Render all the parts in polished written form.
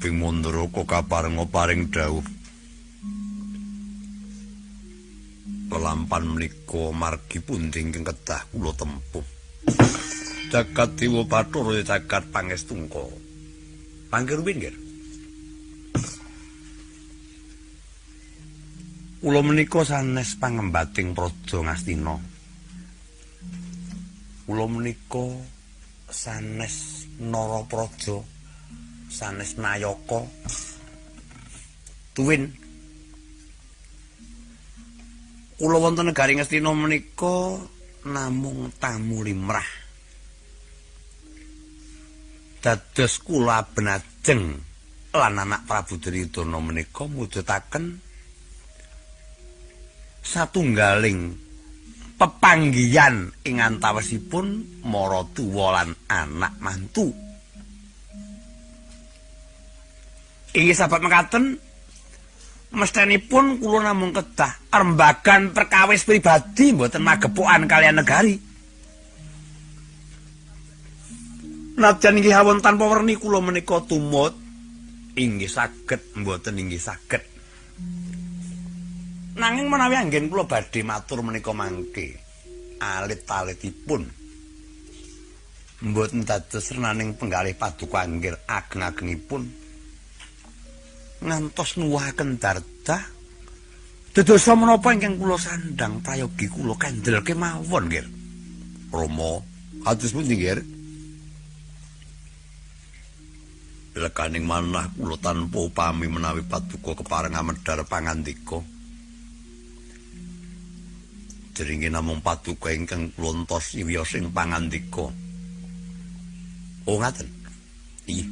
Bing Mandaraka kaparenga paring dawuh. Lelampan menika margi pundi ingkang kedah kula tempuh. Jagat Dewa Bathara jagat pangestungka. Panggih rumiyin, Nggih. Kula menika sanes pangembating Praja Ngastina. Kula menika sanes Narapraja, sanes Nayaka. Tuwin kula wonten negari Ngastina menika namung tamu limrah. Dados kula benajeng lan anak Prabu Duryudana menika mujudaken satunggaling pepanggihan ing antawisipun maratuwa lan anak mantu. Inggih sahabat mekaten, mestenipun kula namung kedah rembagan perkawis pribadi mboten magepokan kalian negari. Najan inggih awon tanpa werni kula menika tumut inggih saged mboten inggih saged. Nanging menawi anggen kula badhe matur menika mangke alit-alitipun mboten dados renaning penggalih paduka anggir ageng-agengipun ngantos nuwuhaken dardah dedosa menapa ingkang kula sandhang prayogi kula kandel kemawon nggih. Rama kados pundi nggih? Lekaning manah kula tanpa upami menawi paduka kepareng amedhar pangandika. Jeringe namung paduka ingkang kula entos wiyos ing pangandika. Oh ngaten. Inggih.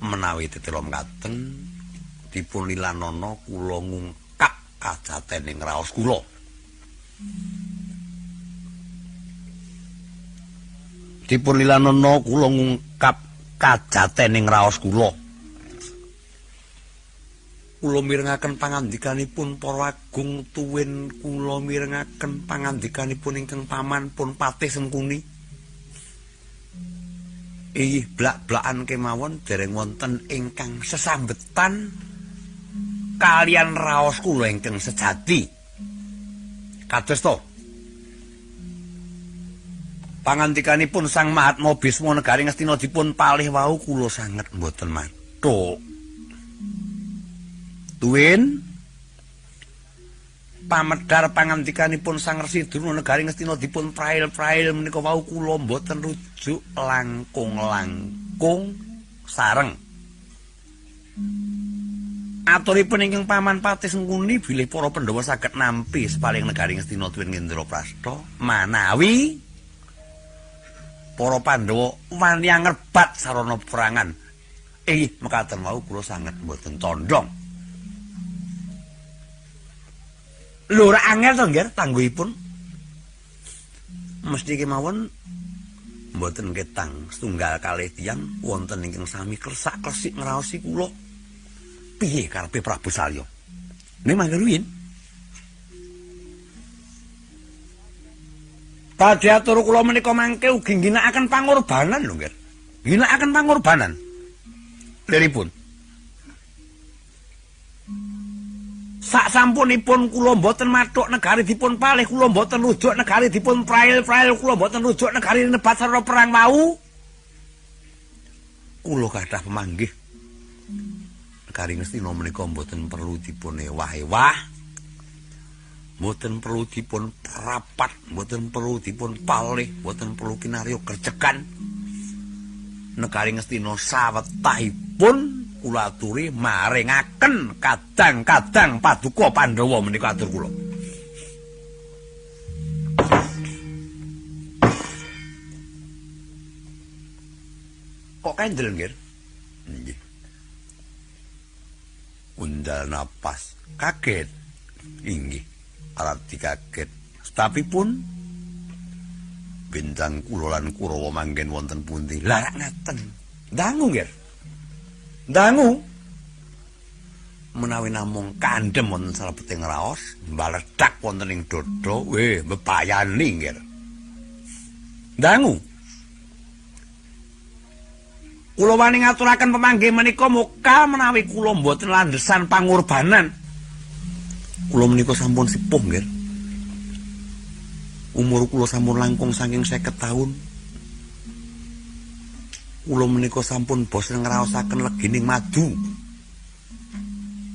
Menawi tetela mekaten dipun lilanana kula ngungkap kajatening raos kula. Dipun lilanana kula ngungkap kajatening raos kula. Kula mirengaken pangandikanipun para agung tuwin kula mirengaken pangandikanipun ingkang paman pun Patih Sengkuni. Inggih blak-blakan kemawon dereng wonten ingkang sesambetan kalian raos kula ingkang sejati. Kados to pangandikanipun Sang Mahatma Bisma negari Ngastina dipun palih wau kula sanget mboten mathuk. Tuwin pamedhar pangandikanipun Sang Resi Durna negari Ngastina dipun prail-prail menika wau kula mboten rujuk langkung-langkung sareng. Aturipun ingkang paman Patih Sengkuni bilih para Pandhawa saged nampi sepaling negari Ngastina tuwin Indraprastha manawi para Pandhawa wani angrebat sarana perangan. Inggih mekaten wau kula sanget mboten condong. Lho ora angel to nggih tangguhipun. Mesti kemawon mboten ketang setunggal kalih tiyang wonten ingkang sami klesak-klesik ngraosi kula. Piye karepe Prabu Salya? Ning mangke ruwin. Badhe atur kula menika mangke ugi ngginakaken pangorbanan lho nggih. Ngginakaken pangorbanan. Liripun. Sak sampunipun kula mboten mathuk negari dipun palih, kula mboten rujuk negari dipun prail-prail, kula mboten rujuk negari nebat sarana perang wau. Kula kathah pemanggih. Negari Ngastina menika mboten perlu dipun ewah-ewah. Mboten perlu dipun prapat, mboten perlu dipun palih, mboten perlu kinarya gerjegan. Negari Ngastina sawetahipun kula aturi maringaken kadang-kadang paduka Pandhawa menika atur kula. Kok kendel nggih? Nggih. Undal napas kaget. Inggih, arep kaget. Tapi pun bintang kula lan Kurawa manggen wonten pundi? Lah rak ngaten. Dangu nggih. Dangu menawi namung kandhem wonten salebeting raos, mbaledak wonten ing dada, weh bebayani nggih. Dangu. Kula wani ngaturaken pemanggih menika mokal menawi kula mboten landhesan pangorbanan. Kula menika sampun sepuh nggih. Umur kula sampun langkung saking 50 taun. Kula menika sampun bosen ngraosaken legining madu.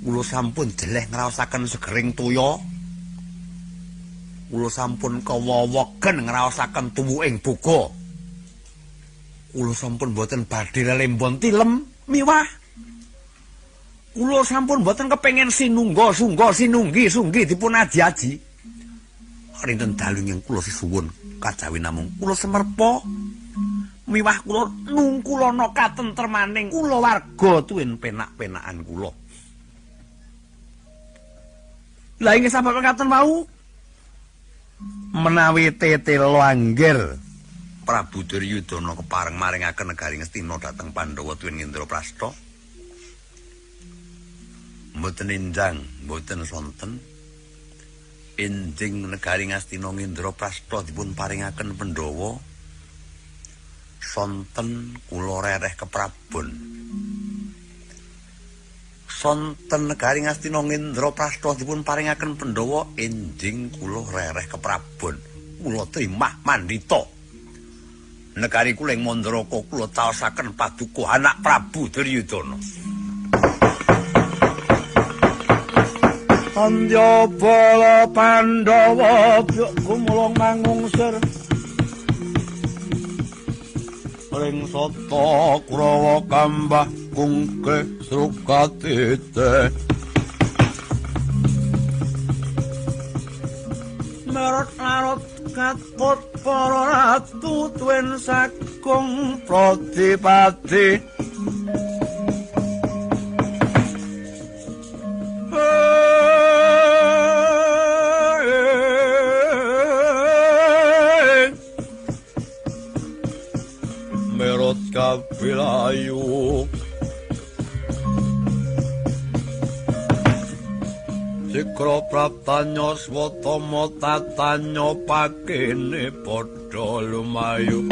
Kula sampun jeleh ngraosaken segering toya. Kula sampun kewowogen ngraosaken tuwuking boga. Kula sampun mboten badhe lelembon tilem miwah. Kula sampun mboten kepengin sinungga sungga sinunggi sunggi dipun aji-aji. Rinten dalu ingkang kula sesuwun kajawi namung kula semerpa miwah kula nungkulana katentremaning kulawarga tuwin penak-penakan kula. Lah inggih sabab mekaten wau menawi tetelo anggir Prabu Duryudana kepareng maringaken negari Ngastina dhateng Pandhawa tuwin Indraprastha. Mboten enjang, mboten sonten. Enjing negari Ngastina Indraprastha dipun paringaken Pandhawa. Sonten kula rereh keprabon. Sonten negari Ngastina Indraprastha dipun paringaken Pandhawa, enjing kula rereh keprabon. Kula trimah mandhita. Negari kula ing Mandraka kula caosaken paduka anak Prabu Duryudana. Andya bala Pandhawa byuk gumulung mangungsir ring sata Kurawa kambah kungke srukatite. Merot larut katut para ratu tuwin sagung pradipati. Merot kabilayu Sikra praptanya swatama tatanya pakene padha lumayu.